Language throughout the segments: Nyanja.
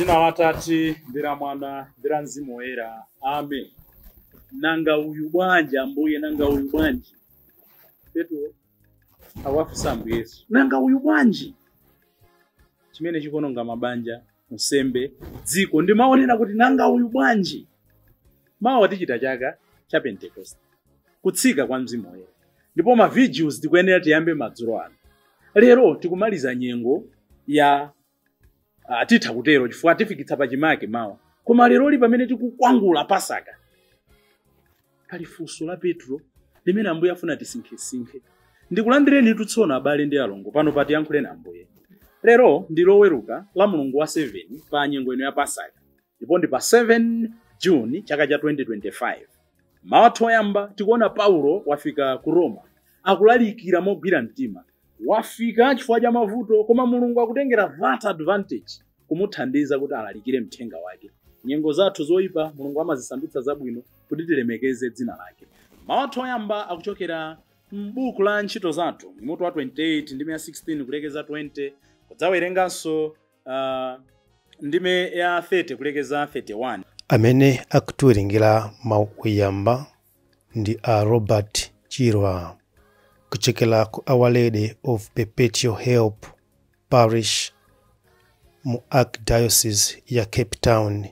Dzina la Atate ndi la Mwana ndi la Mzimu Woyera. Amen. Nanga uyu bwanji, Ambuye, nanga uyu bwanji? Petro awafunsa Ambuye Yesu, nanga uyu bwanji? Chimene chikuononga mabanja, unsembe, dziko, ndimaonera kuti nanga uyu bwanji? Mawa tichita chaka cha Pentecost, kutsika kwa Mzimu Woyera, ndipo ma vigils tikuyenera tiyambe madzulo ano. Lero tikumaliza nyengo ya titha kutero chifukwa tifikitsa pachimake mawa, koma leroli pamene tikukwangula Pasaka, pali funso la Petro limene Ambuye afuna tisinkhesinkhe. Ndikulandireni tsono, abale ndi alongo, pano patiyankhuleni Ambuye. Lero ndi Loweruka la mulungu wa 7 pa nyengo ino ya Pasaka, ndipo ndi pa 7 June chaka cha 2025. Mawu athu oyamba, tikuona Paulo wafika ku Roma, akulalikira mogwira mtima. Wafika chifukwa cha mavuto, koma Mulungu akutengera that advantage kumuthandiza kuti alalikire mthenga wake. Nyengo zathu zoyipa Mulungu amazisandutsa zabwino kuti tilemekeze dzina lake. Mawu athu oyamba akuchokera m'buku la Ntchito Zathu, mutu wa 28, ndime ya 16 kulekeza 20, kudzawerenganso ndime ya 30 kulekeza 31. Amene akutiwerengera mawu oyamba ndi a Robert Chirwa kuchokera ku Our Lady of Perpetual Help Parish mu Archdiocese ya Cape Town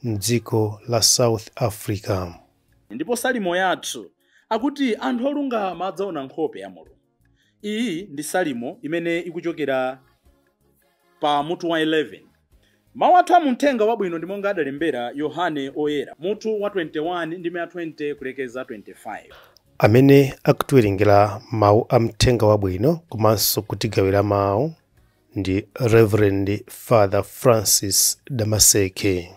mdziko la South Africa. Ndipo salimo yathu akuti anthu olungama adzaona nkhope ya Mulungu. Iyi ndi salimo imene ikuchokera pa mutu wa 11. Mawu athu amuthenga wabwino ndi monga adalembera Yohane Oyera, mutu wa 21, ndime ya 20 kulekeza 25. Amene akutiwerengera mawu a mthenga wabwino komanso kutigawira mawu ndi Reverend Father Francis Damaseke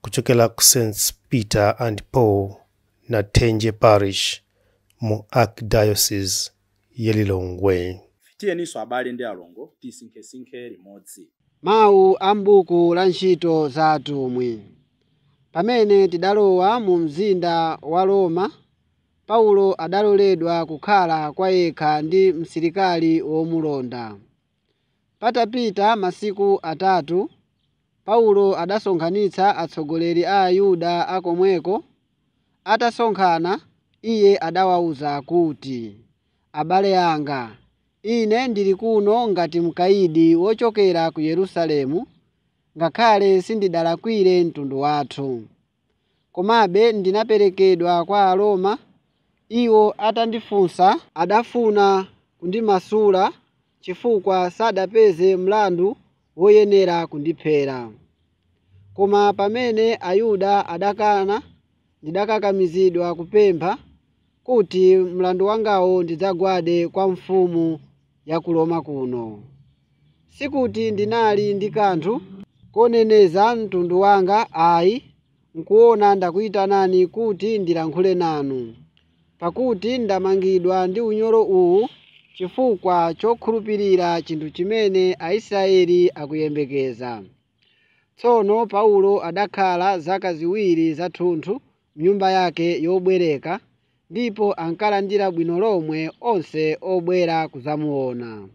kuchokera ku St Peter and Paul Nathenje Parish mu Archdiocese ya Lilongwe. Tiyeninso, abale ndi alongo, tisinkhesinkhe limodzi. Mawu a m'buku la Ntchito za Atumwi. Pamene tidalowa mu mzinda wa Roma, Paulo adaloledwa kukhala kwa yekha ndi msilikali womulonda. Patapita masiku 3, Paulo adasonkhanitsa atsogoleri a Ayuda akomweko. Atasonkhana, iye adawawuza kuti, "Abale anga, ine ndili kuno ngati mkayidi wochokera ku Yerusalemu, ngakhale sindidalakwire mtundu wathu. Komabe ndinaperekedwa kwa Aroma. Iwo atandifunsa, adafuna kundimasula chifukwa sadapeze mlandu woyenera kundiphera. Koma pamene Ayuda adakana, ndidakakamizidwa kupempha kuti mlandu wangawo ndidzagwade kwa mfumu ya ku Roma kuno. Sikuti ndinali ndi kanthu koneneza mtundu wanga ayi, nkuona ndakuyitanani kuti ndilankhule nanu, pakuti ndamangidwa ndi unyolo uwu chifukwa chokhulupirira chinthu chimene Aisraeli akuyembekeza." Tsono Paulo adakhala zaka 2 zathunthu m'nyumba yake yobwereka, ndipo ankalandira bwino lomwe onse obwera kudzamuona.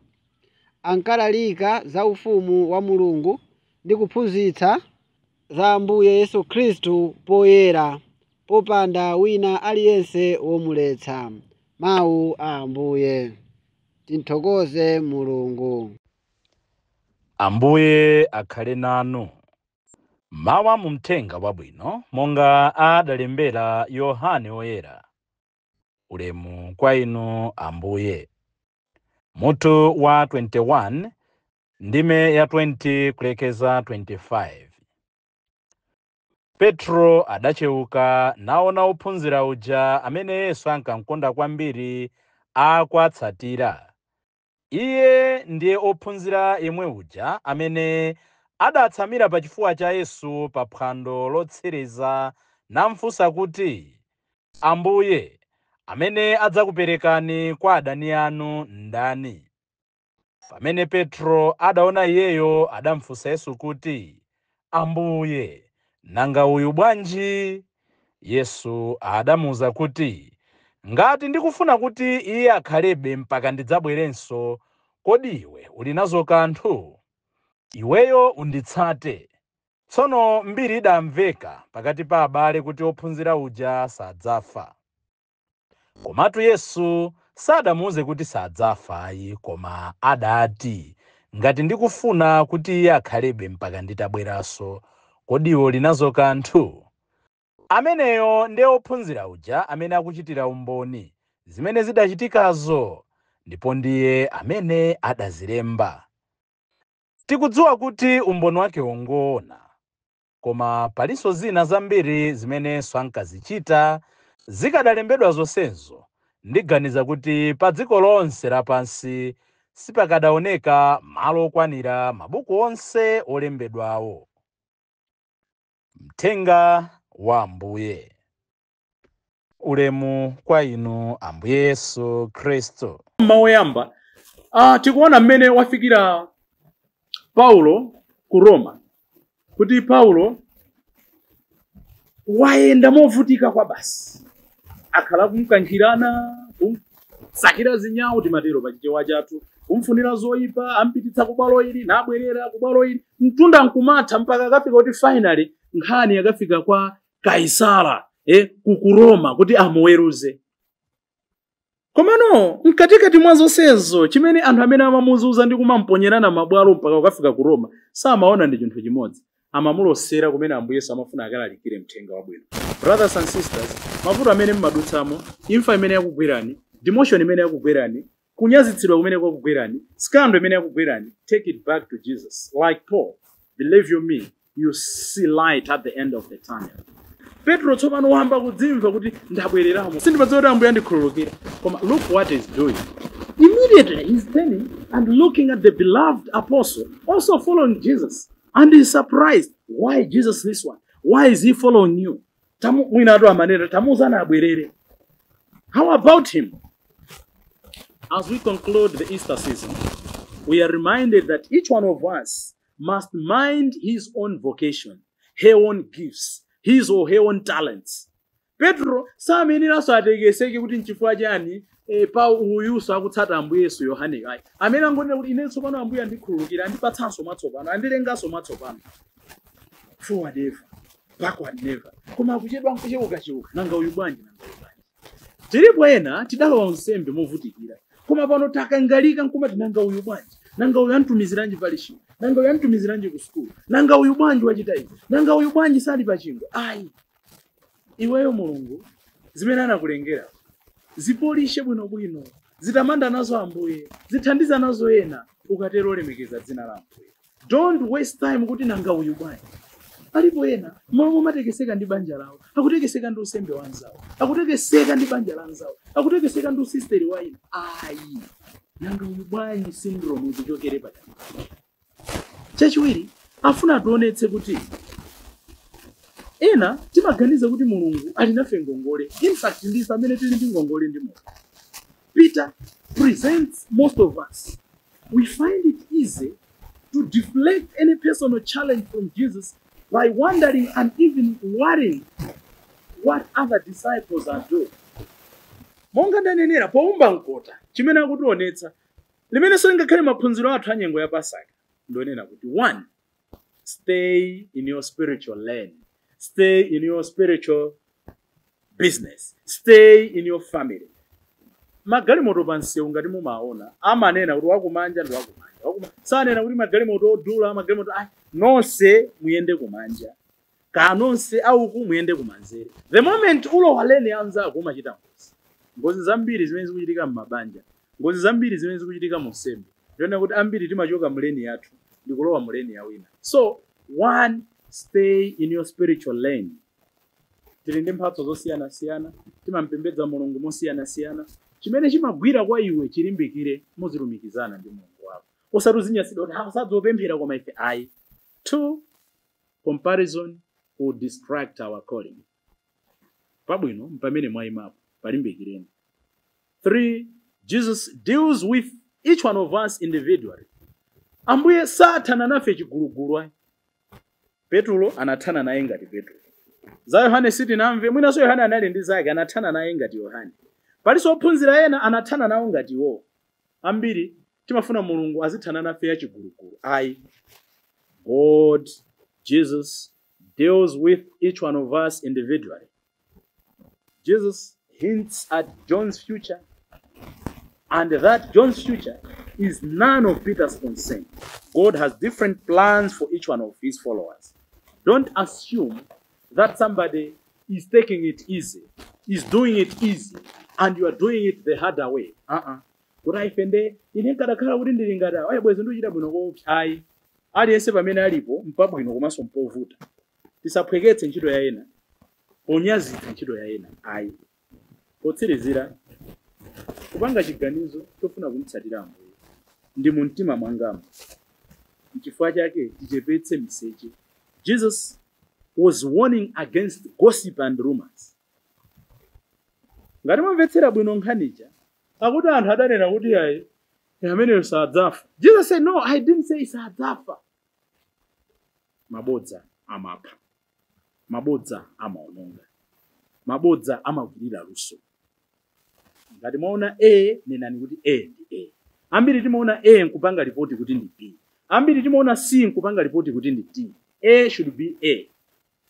Ankalalika za ufumu wa Mulungu ndi kuphunzitsa za Ambuye Yesu Khristu poyera, popanda wina aliyense womuletsa. Mawu a Ambuye. Tithokoze Mulungu. Ambuye akhale nanu. Mawu a muthenga wabwino monga adalembera Yohane Woyera. Ulemu kwa inu, Ambuye. Mutu wa 21, ndime ya 20 kulekeza 25. Petro adachewuka naona ophunzira uja amene Yesu ankamkonda kwambiri akuwatsatira. Iye ndiye ophunzira yemwe uja amene adatsamira pachifuwa cha Yesu pa phwando lotsiriza namfunsa kuti, "Ambuye, amene adzakuperekani kwa adani anu ndani?" Pamene Petro adaona iyeyo, adamufunsa Yesu kuti, "Ambuye, nanga uyu bwanji?" Yesu adamuwuza kuti, "Ngati ndikufuna kuti iye akhalebe mpaka ndidzabwerenso, kodi iwe uli nazo kanthu?" Iweyo unditsate. Tsono mbiri idamveka pakati pa abale kuti ophunzira uja sadzafa. Komatu Yesu sadamuwuze kuti sadzafa ayi, koma adati, ngati ndikufuna kuti iye akhalebe mpaka nditabweranso, kodi iwe uli nazo kanthu? Ameneyo ndiye ophunzira uja amene akuchitira umboni zimene zidachitikazo, ndipo ndiye amene adazilemba. Tikudziwa kuti umboni wake wongoona, koma palinso zina zambiri zimenenso ankazichita zikadalembedwa zonsezo, ndiganiza kuti pa dziko lonse lapansi sipakadaoneka malo okwanira mabuku onse olembedwawo. Mthenga wa Ambuye. Ulemu kwa inu Ambuye Yesu Khristu. Mawu oyamba, tikuona mmene wafikira Paulo ku Roma, kuti Paulo wayenda movutika kwa basi, akhala kumkankhirana, kumsakira zinyawu, timatero pachichewa chathu, kumfunira zoyipa, ampititsa ku bwalo ili nabwerera ku bwalo ili, mtunda nkumatha mpaka akafika kuti finally nkhani yakafika kwa Kaisara, ku Roma kuti amuweruze. Komano mkatikati mwa zonsezo, chimene anthu amene amamuzunza ndi kumamponyerana mabwalo mpaka kukafika ku Roma samaona ndi chinthu chimodzi, amamulosera kumene Ambuye Yesu amafuna akalalikire mthenga wabwino. Brothers and sisters, mavuto amene mmadutsamo, imfa imene yakugwerani, demotion imene yakugwerani, kunyazitsidwa kumene kwakugwerani, scandal imene yakugwerani, take it back to Jesus. Like Paul, believe you me, you see light at the end of the tunnel. Petro tsopano wamba kudzimva kuti ndabwereramo, sindimadziwa kuti Ambuye andikhululukira. Koma look what he's doing. Immediately he's turning and looking at the beloved apostle also following Jesus, and he's surprised. Why Jesus this one? Why is he following you? Tamu mwina atu amanena tamuuzana abwerere. How about him? As we conclude the Easter season, we are reminded that each one of us must mind his own vocation, her own gifts, his or her own talents. Petro sameneranso atekeseke kuti nchifukwa chani pa uyuso akutsata Ambuye Yesu Yohaneyo ayi. Amene angonena kuti ine tsopano Ambuye andikhululukira, andipatsanso mwatsopano, andilenganso mwatsopano. Forward ever, backward never. Koma akuchedwa nkuchewukachewuka, nanga uyu bwanji, nanga uyu bwanji. Tilipo ena tidalowa unsembe movutikira, koma pano takangalika nkumati nanga uyu bwanji, nanga uyu antumiziranji palishiwo, nanga uyu antumiziranji ku sukulu, nanga uyu bwanji wachita izi, nanga uyu bwanji sali pachingwe. Ayi, iweyo Mulungu zimene anakulengera zipolishe bwinobwino, zitamanda nazo Ambuye, zithandiza nazo ena, ukatero olemekeza dzina la Ambuye. Don't waste time kuti nanga uyu bwanji. Alipo ena momwe amatekeseka ndi banja lawo, akutekeseka ndi usembe wa anzawo, akutekeseka ndi banja la anzawo, akutekeseka ndi usisteri wa ina. Ayi, nanga uyu bwanji syndrome izichokere pakati. Chachiwiri, afuna ationetse kuti ena timaganiza kuti Mulungu ali nafe ngongole. In fact, ndife amene tili ndi ngongole ndi Mulungu. Peter presents most of us. We find it easy to deflect any personal challenge from Jesus by wondering and even worrying what other disciples are doing. Monga ndanenera poumba mkota, chimene akutionetsa limenenso lingakhale maphunziro athu a nyengo ya Pasaka, ndionena kuti 1, stay in your spiritual lane, stay in your spiritual business, stay in your family. Magalimoto pa msewu ngati mumaona amanena kuti wakumanja ndi wakumanja, sanena kuti magalimoto odula, magalimoto ayi, nonse muyende kumanja, ka nonse auku muyende kumanzere. The moment ulowa lane anzako umachita ngozi. Ngozi zambiri zimene zikuchitika m'mabanja, ngozi zambiri zimene zikuchitika mu nsembe, ndiona kuti ambiri timachoka mu lane yathu ndikulowa mu lane ya wina. So 1, stay in your spiritual lane. Tili ndi mphatso zosiyanasiyana, timampembedza Mulungu mosiyanasiyana. Chimene chimagwira kwa iwe chilimbikire, muzilumikizana ndi Mulungu wako, osati uzinyasidwa kuti sadzopemphera koma ife ayi. 2, comparison will distract our calling. Pabwino mpamene mwayimapo, palimbikireni. 3, Jesus deals with each one of us individually. Ambuye sathana nafe chigulugulu ayi. Petro anathana naye ngati Petro. Za Yohane sitinamve, mwinanso Yohane anali ndi zake, anathana naye ngati Yohane. Palinso ophunzira ena anathana nawo ngati iwo. Ambiri timafuna Mulungu azithana nafe ya chigulugulu. Ayi. God, Jesus, deals with each one of us individually. Jesus hints at John's future, and that John's future is none of Peter's concern. God has different plans for each one of his followers. Don't assume that somebody is taking it easy, is doing it easy, and you are doing it the harder way. Kuti ife nde ine nkadakhala kuti ndili ngati awa bwezi ndikuchita bwino koopsa. Ayi, aliyense pamene alipo mpabwino komanso mpovuta. Tisaphweketse ntchito ya ena ponyazitsa ntchito ya ena, ayi. Potsirizira, kupanga chiganizo chofuna kumtsatira Ambuye ndi mu mtima mwangamo. Nchifukwa chake tichepetse miseche. Jesus was warning against gossip and rumors. Ngati mwamvetsera bwino nkhanicha, akuti anthu adanena kuti ayi, ameneyo sadzafa. Jesus said, "No, I didn't say sadzafa." Mabodza amapha, mabodza amaononga, mabodza amagwirira luso. Ngati mwaona A, nenani kuti A ndi A. Ambiri timaona A nkupanga ripoti kuti ndi B. Ambiri timaona C nkupanga ripoti kuti ndi D. A should be A.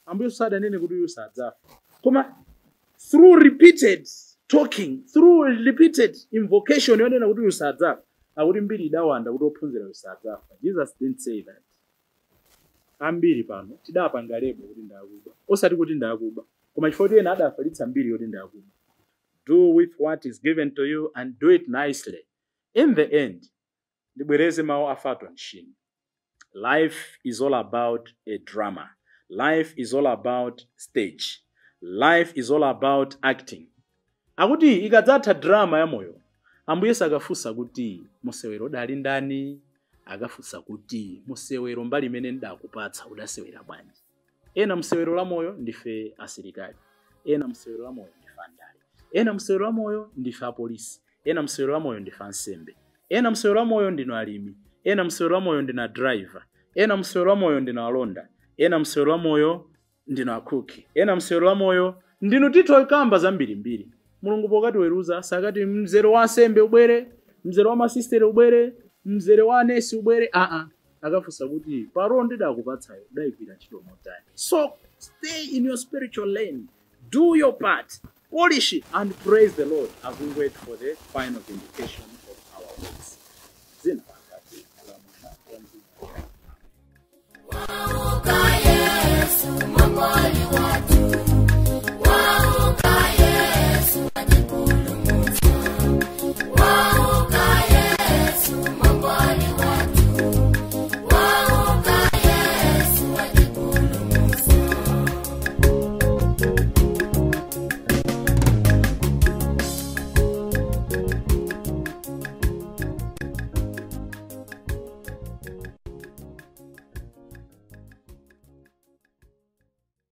Ambuye sadanene kuti uyu sadzafa, koma through repeated talking, through repeated invocation yonena kuti uyu sadzafa, akuti mbiri idawanda kuti ophunzira uyu sadzafa. Jesus didn't say that. Ambiri pano tidapanga label kuti ndakuba, osati kuti ndakuba, koma chifukwa kuti ena adafalitsa mbiri yoti ndakuba. Do with what is given to you and do it nicely. In the end, ndibwereze mawu a Fulton Sheen: "Life is all about a drama. Life is all about stage. Life is all about acting." Akuti ikadzatha drama ya moyo, Ambuye sakafunsa kuti musewero udali ndani, akafunsa kuti musewero mbali imene ndakupatsa udasewera bwanji. Ena msewero la moyo ndife asilikali, ena msewero la moyo ndife andale, ena msewero la moyo ndife apolisi, ena msewero la moyo ndife ansembe, ena msewero la moyo ndinu alimi, ena msewero la moyo ndinu driver, ena msewero la moyo ndinu alonda, ena msewero la moyo ndinu akhuki, ena msewero la moyo ndinu titho kamba zambirimbiri. Mulungu pokatiweruza sakati mzere wa ansembe ubwere, mzere wa masistere ubwere, mzere wa anesi ubwere. Aa, akafunsa kuti paro ndidakupatsayo udayigwira ntchito motani? So stay in your spiritual lane, do your part, polish it and praise the Lord as we wait for the final vindication.